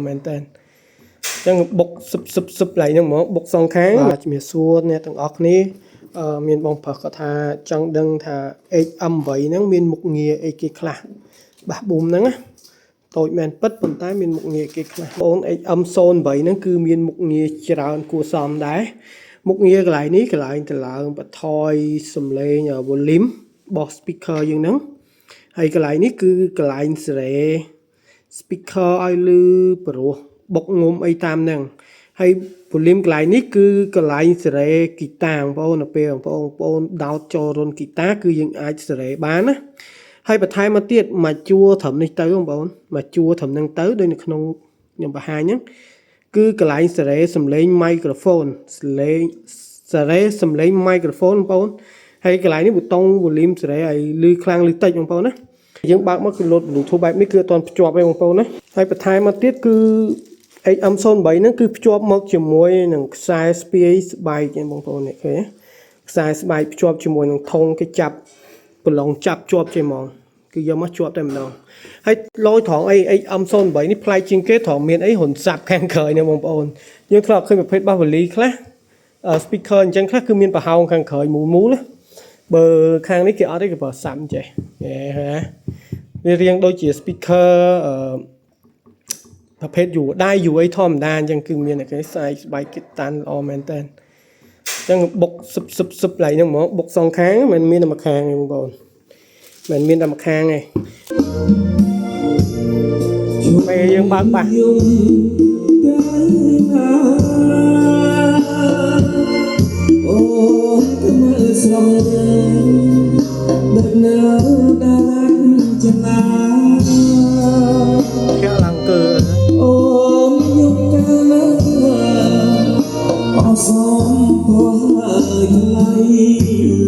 មែនតើអញ្ចឹងបុកសឹបសឹបសឹបឡៃហ្នឹងហ្មងបុកសងខាងបាទជំរាបសួរអ្នកទាំងអស់គ្នាអឺមានបងប្រុសគាត់ថាចង់ដឹងថា HM8 ហ្នឹងមានមុខងារអីគេខ្លះbass boom ហ្នឹងណាតូចមែនពិតប៉ុន្តែមានមុខងារគេខ្លះបង HM08 ហ្នឹងគឺមានមុខងារច្រើនគួរសមដែរមុខងារកន្លែងនេះកន្លែងតម្លើងបន្ថយសំឡេង volume របស់ speaker យើងហ្នឹងហើយកន្លែងនេះគឺកន្លែងសេរី speaker ឲ្យលឺព្រោះបុកងុំអីតាមហ្នឹងហើយ volume កន្លែងនេះគឺកន្លែងសេរីហ្គីតាបងប្អូននៅពេលបងប្អូនបងប្អូនដោតចូលរន្ធហ្គីតាគឺយើងអាចសេរីបានណាហើយបន្ថែមមកទៀតមកជួរត្រឹមនេះទៅបងប្អូនមកជួរត្រឹមហ្នឹងទៅដូចនៅក្នុងខ្ញុំបង្ហាញហ្នឹងគឺកន្លែងសេរីសំឡេង microphone សំឡេងសេរីសំឡេង microphone បងប្អូនហើយកន្លែងនេះប៊ូតុង volume សេរីឲ្យលឺខ្លាំងលឺតិចបងប្អូនណាយើងបើកមកគឺលោត Bluetooth បែបនេះគឺអត់ទាន់ភ្ជាប់ទេបងប្អូនណាហើយបន្ថែមមកទៀតគឺ HM08 ហ្នឹងគឺភ្ជាប់មកជាមួយនឹងខ្សែស្ពាយស្បែកហ្នឹងបងប្អូននេះឃើញទេខ្សែស្បែកភ្ជាប់ជាមួយនឹងធុងគេចាប់ប្រឡងចាប់ជាប់ចេះហ្មងគឺយកមកជាប់តែម្ដងហើយលយត្រង់អី HM08 នេះប្លែកជាងគេត្រង់មានអីហ៊ុនសាប់ខាងក្រោយនេះបងប្អូនយើងធ្លាប់ឃើញប្រភេទបាសវលីខ្លះ speaker អញ្ចឹងខ្លះគឺមានប្រហោងខាងក្រោយមូលមូលណាបើខាងនេះគេអត់ទេគេប្រើសាប់ចេះហេហ៎វារៀងដូចជា speaker អឺប្រភេទយូរដៃយូរអីធម្មតាអញ្ចឹងគឺមានតែគេស្អែកស្បែកគេតាន់ល្អមែនតើអញ្ចឹងបុកសឹបសឹបសឹបឡៃហ្នឹងហ្មងបុកសងខាងមិនមានតែមួយខាងទេបងប្អូនមិនមានតែមួយខាងទេពេលយើងបើក bass យំតែណាអូនធ្វើស្រងដឹកនៅដាច់ចំណា ធាក់ឡើងគឺ អូនយកកាលណាអសមព្រោះហើយថ្លៃ